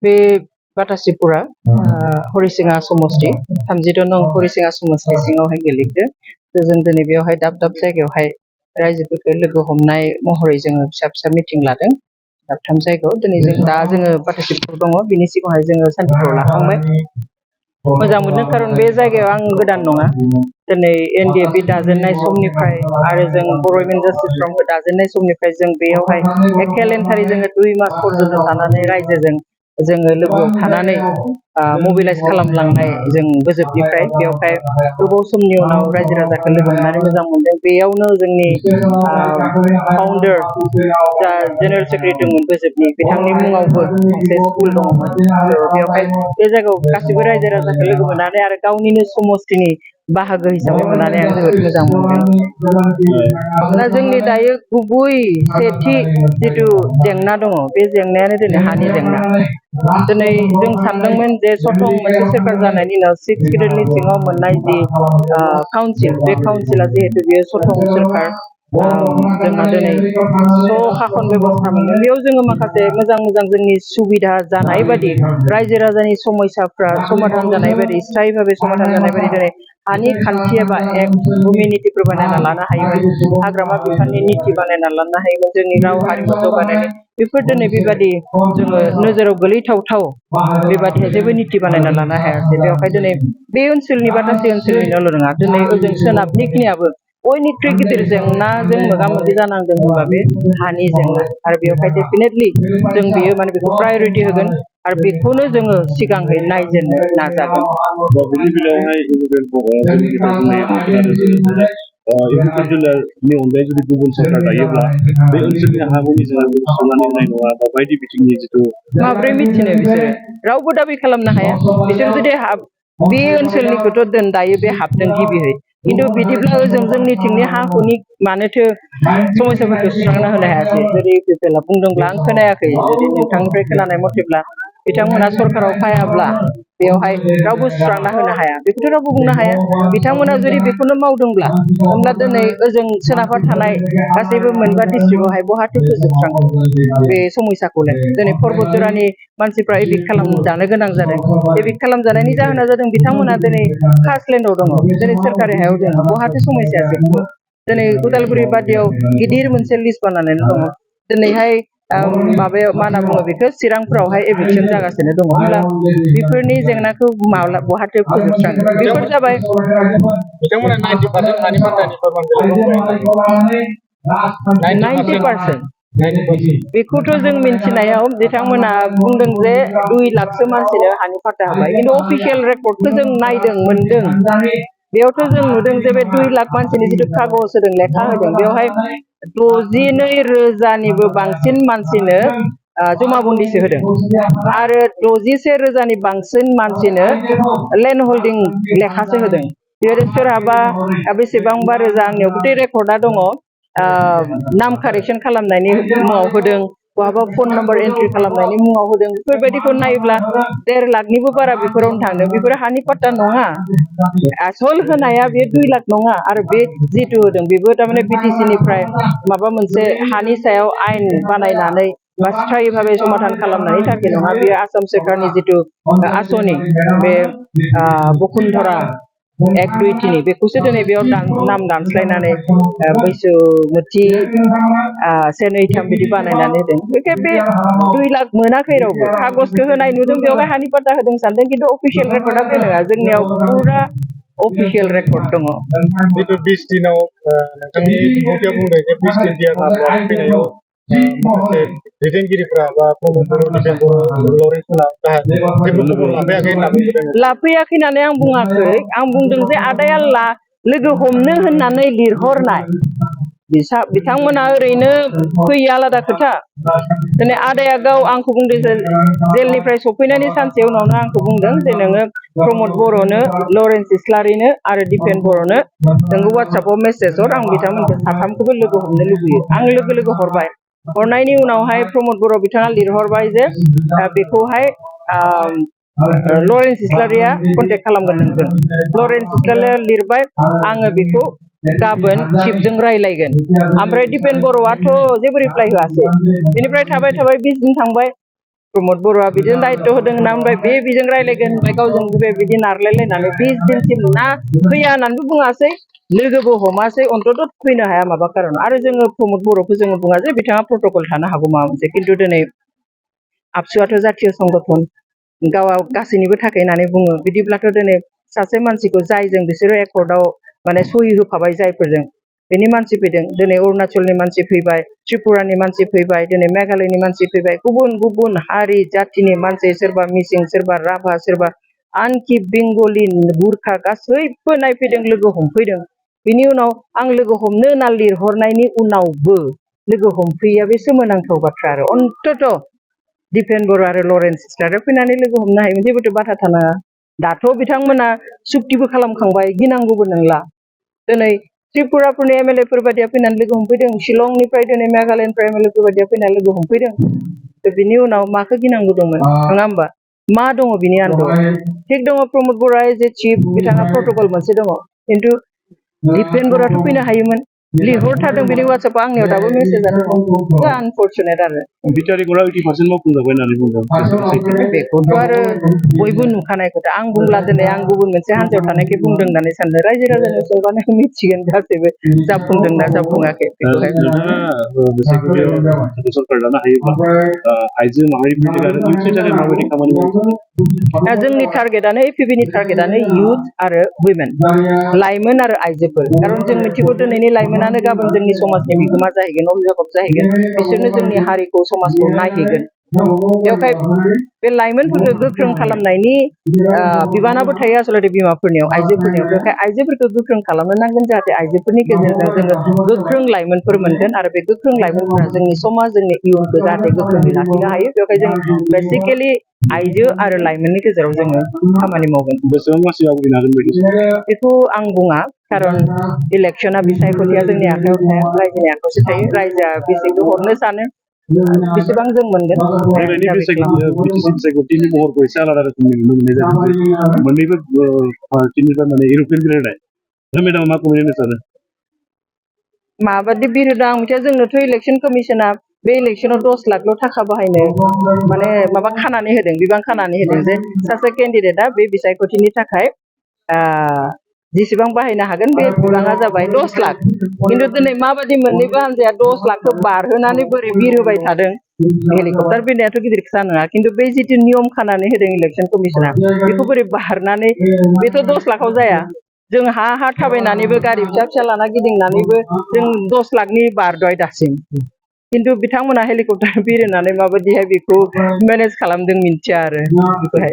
बे बातासिपुरा हरिसिङा समष्टि 32 नं हरिसिङा समष्टि सिङावहाय गोलैदो। जों दिनै बेयावहाय दाब दाब जायगायावहाय रायजोफोरखौ लोगो हमनाय महरै जोङो फिसा फिसा मिटिं लादों। दाबथाम जायगायाव दिनै जोङो बातासिपुर दङ, बिनि सिगाङावहाय जोङो सान्तिपुराव लाखांबाय। मोजां मोनदों खारन बे जायगायाव आं गोदान नङा। दिनै NDFB दाजेननाय समनिफ्राय आरो जों बर' वुमेन जास्टिस फ्रन्टखौ दाजेननाय समनिफ्राय जों बेयावहाय एकेलेन्टारि जोङो 2 मास पर्यन्त थानानै रायजोजों जोङो लोगोआव थानानै मबिलाइज खालामलांनाय जों बोजोबनिफ्राय बेयावहाय गोबाव समनि उनाव रायजो राजाखौ लोगो मोननानै मोजां मोनदों। बेयावनो जोंनि फाउन्डार जा जेनेरेल सेक्रेटारि दंमोन बोजोबनि, बिथांनि मुङावबो मोनसे स्कुल दङमोन। बेवहाय बे जायगायाव गासिबो रायजो राजाखौ लोगो मोननानै आरो गावनिनो समष्टिनि बाहागो हिसाबै मोननानै आं जोबोद मोजां मोनदों। जोंनि दायो गुबै सेथि जिथु जेंना दङ, बे जेंनायानो दिनै हानि जेंना। दिनै जों सानदोंमोन जे सथं मोनसे सोरखार जानायनि उनाव 6 ग्रेडनि सिङाव मोननाय जि काउन्सिल, बे काउन्सिला जिहेतु बेयो सथं सोरखार, जोंहा दिनै शासन बेबस्था मोनदों। बेयाव जोङो माखासे मोजां मोजां जोंनि सुबिदा जानाय बायदि रायजो राजानि समस्याफ्रा समाधान जानाय बायदि स्थायी भाबे समाधान जानाय बायदि दिनै हानि खान्थि एबा भुमि नितिफोर बानायना लानो हायोमोन, हाग्रामा बिफाननि निति बानायना लानो हायोमोन, जोंनि राव हारिमु जौगानायनि बेफोर दिनै बेबादि जोङो नोजोराव गोलैथावथाव बेबादि जेबो निति बानायना लानो हायासै। बेवहाय दिनै बे ओनसोलनि बातासि ओनसोलनिल' नङा, दिनै ओजों सोनाबनि खिनियाबो बयनिख्रुइ गिदिर जेंनाजों मोगा मोगि जानांदों होनबा बे हानि जेंना। आरो बेवहाय डेफिनेटलि जों बेयो माने बेखौ प्रायरिटि होगोन आरो बेखौनो जोङो सिगाङै नायजेननो नाजागोन। जिल्लानि अनगायै जुदि गुबुन सरकार दायोब्ला बे ओनसोलनि हा भुमिजों सुस्रांनानै होनाय नङा बा बायदि बिथिंनि जिथु माब्रै मिथिनो बिसोरो रावबो दाबि खालामनो हाया। बिसोर जुदि बे ओनसोलनिखौथ' दायो बे हाबदों गिबियै, खिन्थु बिदिब्ला ओजों जोंनिथिंनि हा हुनि मानोथो समस्याफोरखौ सुस्रांना होनो हायासै? जुदि इउपिपिएलआ बुंदोंब्ला आं खोनायाखै, जुदि नोंथांनिफ्राय खोनानाय मथेब्ला बिथांमोना सरकाराव फायाब्ला बेवहाय रावबो सुस्रांना होनो हाया, बेखौथ' रावबो बुंनो हाया। बिथांमोना जुदि बेखौनो मावदोंब्ला होमब्ला दिनै ओजों सोनाबहा थानाय गासैबो मोनबा डिस्ट्रिक्टआवहाय बहाथो फोजोबस्रांगोन बे समस्याखौलाय? दिनै पर्बतजरानि मानसिफ्रा एभिक्ट खालामजानो गोनां जादों। एभिक्ट खालामजानायनि जाहोना जादों बिथांमोना दिनै कास्टलेन्डआव दङ, दिनै सोरखारि हायाव दङ, बहाथो समस्या जोबखो? दिनै उदालगुरि बादियाव गिदिर मोनसे लिस्ट बानायनानै दङ। दिनैहाय माबायाव मा होनना बुङो बेखौ चिरांफोरावहाय एभिक्सन जागासिनो दङ। होमब्ला बेफोरनि जेंनाखौ बहाथो फोजोबस्रांगोन? बेफोर जाबाय बिथांमोना 90% हानि पाट्टानि फोरमान बिलाइ 90%। बेखौथ' जों मिथिनायाव बिथांमोना बुंदों जे 2 लाखसो मानसिनो हानि पाट्टा होबाय, खिन्थु अफिसियेल रेकर्डखौ जों नायदों मोनदों। बेयावथ' जों नुदों जे बे 2 लाख मानसिनि जिथु कागज होदों, लेखा होदों, बेवहाय 62,000निबो बांसिन मानसिनो जमाबन्दिसो होदों आरो 61,000नि बांसिन मानसिनो लेन्ड हल्डिं लेखासो होदों। बेबायदि सोरहाबा बेसेबांबा रोजा, आंनियाव गथै रेकर्डआ दङ, नाम कारेक्सन खालामनायनि मुङाव होदों, बहाबा फन नाम्बार एन्ट्रि खालामनायनि मुङाव होदों। बेफोरबायदिखौ नायोब्ला 1.5 लाखनिबो बारा बेफोरावनो थांदों। बेफोर हानि पाट्टा नङा। आसल होनाया बे 2 लाख नङा। आरो बे जिथु होदों बेबो थारमाने बिटिसिनिफ्राय माबा मोनसे हानि सायाव आयेन बानायनानै बा स्थायी भाबे समाधान खालामनायनि थाखाय नङा। बेयो आसाम सोरखारनि जिथु आसनि, बे बसुन्धरा एक 2 3 बेखौसो दिनै बेयाव नाम दानस्लायनानै बैसोमुथि 1 2 3 बिदि बानायनानै होदों। बेखाय बे 2 लाख मोनाखै रावबो। कागजखौ होनाय नुदों, बेवहाय हानि पाट्टा होदों सानदों, खिन्थु अफिसियेल रेकर्डआ बे नङा। जोंनियाव पुरा अफिसियेल रेकर्ड दङ। जितु 20 दिनाव नोंथांनि बिबुंथियाव बुंदों जे 20 दिन फैनायाव माखासे दैदेनगिरिफ्रा बा प्रमद बर', दिपेन बर', लरेन्स मोना जेबो खबर लाफैयाखै होनना बुंदों। लाफैयाखै होननानै आं बुङाखै। आं बुंदों जे आदाया लोगो हमनो होननानै लिरहरनाय, बिथांमोना ओरैनो फैयो आलादा खोथा। दिनै आदाया गाव आंखौ बुंदों जे जेलनिफ्राय सफैनायनि सानसे उनावनो आंखौ बुंदों जे नोङो प्रमद बर'नो, लरेन्स इस्लारिनो आरो दिपेन बर'नो नोङो वाट्सएपआव मेसेज हर, आं बिथांमोनखौ साथामखौबो लोगो हमनो लुबैयो। आं लोगो लोगो हरबाय। हरनायनि उनावहाय प्रमद बर' बिथाङा लिरहरबाय जे बेखौहाय लरेन्स इस्लारिया कन्टेक्ट खालामगोन नोंजों। लरेन्स इस्लारिया लिरबाय, आङो बेखौ गाबोन चिफजों रायलायगोन। ओमफ्राय दिपेन बर'आथ' जेबो रिप्लाइ होआसै। बेनिफ्राय थाबाय 20 दिन थांबाय। प्रमद बर'आ बिदिनो दायित्व होदों ना ओमफ्राय बेजों रायलायगोन ओमफ्राय गावजों बिदि नारलायलायनानै 20 दिनसिम ना फैया होननानैबो बुङासै लोगोबो हमासै अन्तत फैनो हाया माबा खारन आरो जोङो प्रमद बर'खौ जोङो बुङा जे बिथाङा प्रट'कल थानो हागौ माबा मोनसे खिन्थु दिनै आबसुआथ' जातीय संगठन गावा गासैनिबो थाखाय होननानै बुङो बिदिब्लाथ' दिनै सासे मानसिखौ जायजों बिसोरो एकर्डआव माने सहि होफाबाय जायफोरजों बेनि मानसि फैदों दिनै अरुणाचलनि मानसि फैबाय त्रिपुरानि मानसि फैबाय दिनै मेघालयनि मानसि फैबाय गुबुन गुबुन हारि जाथिनि मानसि सोरबा मिसिं सोरबा राभा सोरबा आनखि बेंगलि गुरखा गासैबो नायफैदों लोगो हमफैदों बिनि उनाव आं लोगो हमनो होनना लिरहरनायनि उनावबो लोगो हमफैया बे सोमोनांथाव बाथ्रा आरो अन्तत दिपेन बर' आरो लरेन्स सिस्टारा फैनानै लोगो हमनो हायोमोन जेबोथ' बाथा थानाङा दाथ' बिथांमोना सुक्तिबो खालामखांबाय गिनांगौबो नंला दिनै त्रिपुराफोरनि एमएलए फोर बायदिया फैनानै लोगो हमफैदों शिलंनिफ्राय दिनै मेघालयनिफ्राय एमएलए फोर बायदिया फैनानै लोगो हमफैदों बिनि उनाव माखौ गिनांगौ दंमोन नङा होमबा मा दङ बिनि आन्दोआव थिग दङ प्रमद बर'आ एज ए चिफ बिथाङा प्रट'कल मोनसे दङ खिन्थु दिपेन बर'आथ' फैनो हायोमोन लिंहरथारदों बिनि वाट्सएपआव आंनियाव दाबो मेसेजआनो दङ आनफरचुनेट आरो बिटारिकरा 80% मावफुंजाबाय होननानै बुंदों बेखौथ' आरो बयबो नुखानाय खोथा आं बुंब्ला दिनै आं गुबुन मोनसे हान्जायाव थानायखाय बुंदों होननानै सानदों रायजो राजानि सोंबानो मिथिगोन गासैबो जाफुंदोंना जाफुङाखै सरकार लानो हायोब्ला आइजो माहारिफोरनि आरो निउट्रिसननि माबायदि खामानि मावो जोंनि टारगेटआनो एपिबिनि टारगेटआनो इउथ आरो वुमेन लाइमोन आरो आइजोफोर खारन जों मिथिगौ दिनैनि लाइमोनानो गाबोन जोंनि समाजनि बिगोमा जाहैगोन अभिभाबक जाहैगोन बिसोरनो जोंनि हारिखौ समाजखौ नायहैगोन बेवहाय बे लाइमोनफोरखौ गोख्रों खालामनायनि बिबानाबो थायो आसलथे बिमाफोरनियाव आइजोफोरनियाव बेवहाय आइजोफोरखौ गोख्रों खालामनो नांगोन जाहाथे आइजोफोरनि गेजेरजों जोङो गोख्रों लाइमोनफोर मोनगोन आरो बे गोख्रों लाइमोनफोरा जोंनि समाज जोंनि इयुनखौ जाहाथे गोख्रोङै लाखिनो हायो बेवहाय जों बेसिकेलि आइजो आरो लाइमोननि गेजेराव जोङो खामानि मावगोन बेसेबां मासि आवग्रिनो हागोन बायदि बेखौ आं बुङा खारन इलेक्सना बिसायख'थिया जोंनि आखायाव थाया रायजोनि आखायावसो थायो रायजोआ बेसेखौ हरनो सानो बेसेबां जों मोनगोन बिसायख'थिनि महरखौ एसे आलादा रोखोमनि नुनो मोननाय जादों मोननैबो पार्टिनिफ्राय माने इउर'पियान बिरायनाय मेडामा मा कमेन्ट सानो माबादि बिरोदा आं मिथिया जोंनोथ' इलेक्सन कमिसना बे इलेक्सनाव 10 लाखल' थाखा बाहायनो माने माबा खानानै होदों बिबां खानानै होदों जे सासे केन्डिडेटआ बे बिसायख'थिनि थाखाय जेसेबां बाहायनो हागोन बे बिबाङा जाबाय 10 लाख खिन्थु दिनै माबादि मोननैबो हान्जाया 10 लाखखौ बारहोनानै बोरै बिरहोबाय थादों हेलिकप्टार बिरनायाथ' गिदिर खोथा नङा खिन्थु बे जिथु नियम खानानै होदों इलेक्सन कमिसना बेखौ बोरै बारनानै बेथ' 10 लाखआव जाया जों हा थाबायनानैबो गारि फिसा फिसा लाना गिदिंनानैबो जों 10 लाखनि बारबाय दासिम खिन्थु बिथांमोना हेलिकप्टार बिरहोनानै माबायदिहाय बेखौ मेनेज खालामदों मिथिया आरो बेखौहाय